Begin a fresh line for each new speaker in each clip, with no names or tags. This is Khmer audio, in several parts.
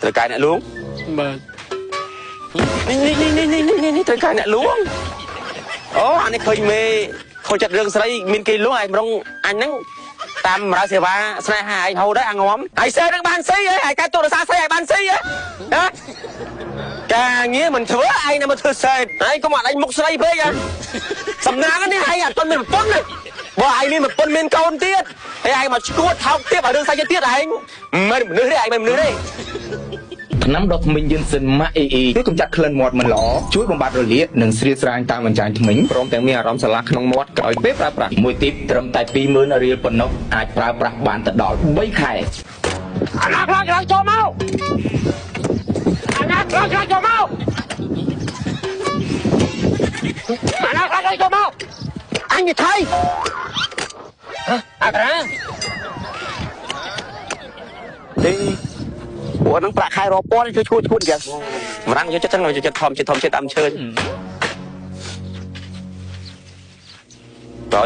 ត្រូវការអ្នកលួង
បាទ
នេះនេះនេះនេះនេះនេះត្រូវការអ្នកលួងអូអានេះឃើញមេខូចចិត្តរឿងស្រីមានគេលួងឯងម្រងអញហ្នឹងតាមបម្រើសេវាស្នេហាឯងហូតដែរអាងំហើយសេនឹងបានស៊ីហ៎ឯងកាត់ទូរស័ព្ទស្រីឯងបានស៊ីហ៎ណាការងារមិនធ្វើឯងណាមកធ្វើសេតឯងកុំអត់ឯងមុខស្រីពេកហ៎សំណាងនេះឯងអត់ទាន់មានប្រពន្ធណាបើឯងមានប្រពន្ធមានកូនទៀតហើយឯងមកឈួតថោកទៀតឲ្យរឿងសាច់ទៀតឯងមិនមនុស្សទេឯងមិនមនុស្សទេ
ថ្នាំដុសធ្មេញយិនសិនម៉ាក់អ៊ីអ៊ី
ជួយកម្ចាត់ក្លិនមាត់មិនល្អជួយបំបត្តិរលាកនិងស្រៀតស្រាញតាមអញ្ចាញធ្មេញព្រមទាំងមានអារម្មណ៍ស្រឡះក្នុងមាត់ក្រោយពេលប្រើប្រាស់
មួយទីបត្រឹមតែ20000រៀលប៉ុណ្ណោះអាចប្រើប្រាស់បានទៅដល់3ខែ
អាណាខ្លាំងខ្លាំងចូលមកអាណាខ្លាំងខ្លាំងចូលមកអាណាខ្លាំងខ្លាំងចូលមកអញនិថៃអាក្រាទេពួកហ្នឹងប្រាក់ខែរាប់ពាន់ជួយឈួតឈួតចឹងមរាំងយកចិត្តចឹងយកចិត្តធំចិត្តធំចិត្តតាមឈើតើ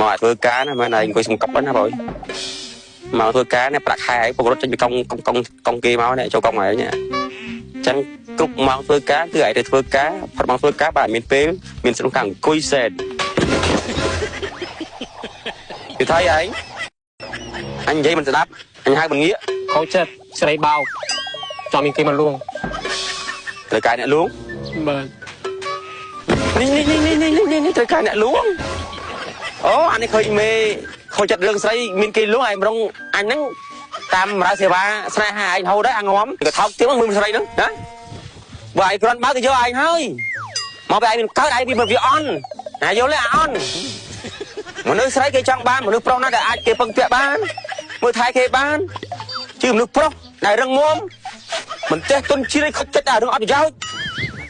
មកឲ្យធ្វើការណាមែនឯងអង្គុយសំកប់ណាបងមកធ្វើការនេះប្រាក់ខែឯងពករត់ចេញពីកងកងកងគេមកនេះចូលកងឯងអញ្ចឹងគ្រប់ម៉ោងធ្វើការគឺឯងទៅធ្វើការផុតម៉ោងធ្វើការបាទមានពេលមានស្រុកការអង្គុយសេតគឺថៃឯងអញនិយាយមិនស្ដាប់អញហៅមិនងាក
ខូចចិត្តស្រីបោកចង់មានគេមកលួង
ត្រូវការអ្នកលួង
បាទ
នេះនេះនេះនេះនេះនេះត្រូវការអ្នកលួងអូអានេះឃើញមេខូចចិត្តរឿងស្រីមានគេលួងឯងម្រងអញហ្នឹងតាមបម្រើសេវាស្នេហាឯងហូតដែរអាងំក៏ថោកទៀតមើលស្រីហ្នឹងណាបើឯងគ្រាន់បើគេយកឯងហើយមកពេលឯងមានកើតឯងវាអន់ណាយល់ទេអាអន់មនុស្សស្រីគេចង់បានមនុស្សប្រុសណាដែលអាចគេពឹងពាក់បានមើលថែគេបានជាមនុស្សប្រុសដែលរឹងមាំមិនចេះទុនជ្រាយខុចចិត្តអារឿងអត់ប្រយោជន៍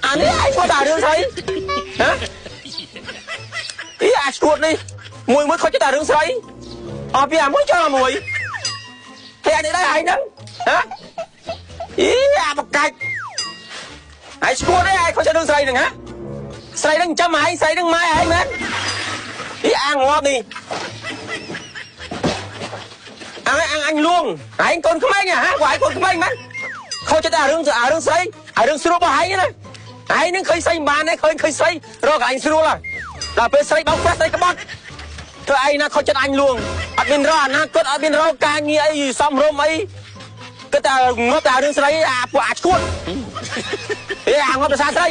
អានេះឯងគាត់អារឿងស្រីហ៎អីអាឈួតនេះមួយមួយខុចចិត្តអារឿងស្រីអស់ពីអាមួយចង់អាមួយហើយអានេះដែរឯងហ្នឹងហ៎អីអាបកាច់ឯងឈួតទេឯងខុចចិត្តរឿងស្រីហ្នឹងហ៎ស្រីហ្នឹងចាំឯងស្រីហ្នឹងម៉ែឯងមែនអីអាងាប់នេះអញអញអញលួងឯងកូនក្មេងហ៎គាត់ឯងកូនក្មេងមែនខូចចិត្តអារឿងអារឿងស្រីអារឿងស្រួលរបស់ឯងណាឯងនឹងឃើញស្រីមិនបានទេឃើញឃើញស្រីរកឯងស្រួលហ៎ដល់ពេលស្រីបោកប្រាស់ស្រីក្បត់ធ្វើឯងណាខូចចិត្តអញលួងអត់មានរកអនាគតអត់មានរកការងារអីសំរុំអីគិតតែងាប់តែរឿងស្រីអាពួកអាឈួតអេអាងាប់ដោយសារស្រី